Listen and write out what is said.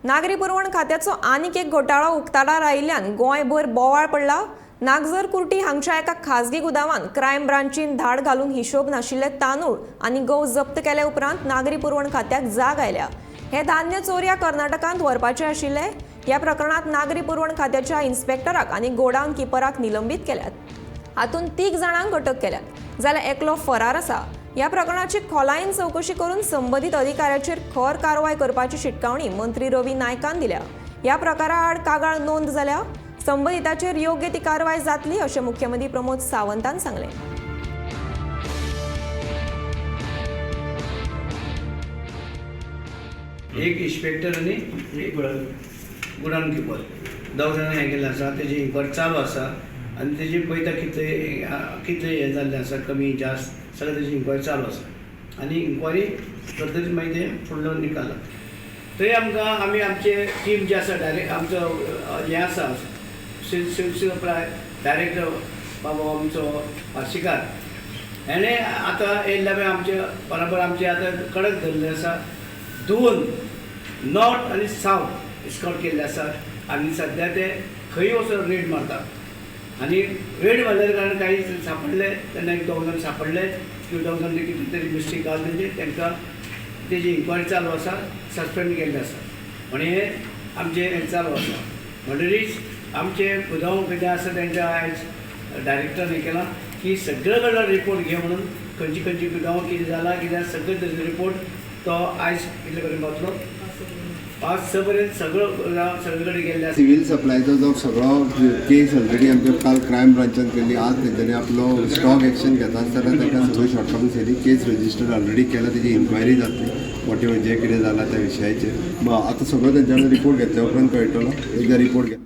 नागरी पुरवण खात्याचो आनीक एक घोटाळो उक्ताडार आयिल्ल्यान गोंयभर बोवाळ पडला. नागझर कुर्टी हांगच्या एका खाजगी गुदावान क्रायम ब्रांचीन धाड घालून हिशोब नाशिल्ले तांदूळ आनी गंव जप्त केले उपरांत नागरी पुरवण खात्याक जाग आयल्या. हे धान्य चोरया कर्नाटकांत व्हरपाचे आशिल्ले. ह्या प्रकरणात नागरी पुरवण खात्याच्या इन्स्पेक्टराक आनी गोडावन किपराक निलंबीत केल्यात. हातूंत 3 जाणांक अटक केल्यात, जाल्यार एकलो फरार आसा. ह्या प्रकरणाची खोलायेन चवकशी करून संबंदीत अधिकाऱ्याचेर खर कारवाय करपाची शिटकावणी मंत्री रवी नायकान दिल्या. ह्या प्रकारा आड कागाळ नोंद जाल्या. संबंदिताचेर योग्य ती कारवाय जातली अशें मुख्यमंत्री प्रमोद सावंतान सांगलें. एक इन्स्पेक्टर आनी एक गुडाउन किपर दोग जाणां हें केल्लें आसा. तेजी इन्क्वायरी चालू आसा आनी तेजी पळयता कितले कितले हें जाल्लें आसा, कमी जास्त सगळें तेजी इन्क्वायरी चालू आसा आनी इन्क्वायरी करतकीच मागीर तें फुडलो निकाल लागता. थंय आमकां आमी आमचे टीम जे आसा, डायरेक्ट आमचो हें आसा, सिवील सप्लाय डायरेक्टर बाबा आमचो पार्शीकार हेणें आतां येयल्ल्या पळय आमचे बराबर आमचे आतां कडक धरलें आसा. 2 नॉर्थ आनी सावथ इस्कॉट केल्ले आसा आनी सद्या ते खंय वचून रेड मारता आनी रेड मारल्या कारणान काही सांपडले तेन्ना एक दोग जाण सांपडले किंवा दोग जाण कितें तरी मिस्टेक घाल तेंचे तांकां तेजी इन्क्वायरी चालू आसा, सस्पेंड केल्ले आसा. आनी हे आमचें हें चालू आसा. म्हणटरीच आमचे गुदांव कितें आसा तेंच्या आयज डायरेक्टरान हें केलां की सगळे कडल्यान रिपोर्ट घे म्हणून, खंयची खंयची गुदांव कितें जालां कितें सगळें तेजो रिपोर्ट तो आयज कितले पर्यंत पावतलो, 5-6 पर्यंत सगळो सगळे कडेन गेल्ले आसा. सिव्हील सप्लायचो जो सगळो केस ऑलरेडी आमच्या काल क्रायम ब्रांचान केल्ली. आज तेंच्यांनी आपलो स्ट्रॉंग एक्शन घेता आसतना तांकां सगळी शॉर्टकमिंग्स येयली. केस रजिस्टर्ड ऑलरेडी केला, तेजी इन्क्वायरी जातली, what ever जें कितें जालां त्या विशयाचेर. आतां सगळो तेंच्यानी रिपोर्ट घेतल्या उपरांत कळटलो. एकदां रिपोर्ट घेतलो.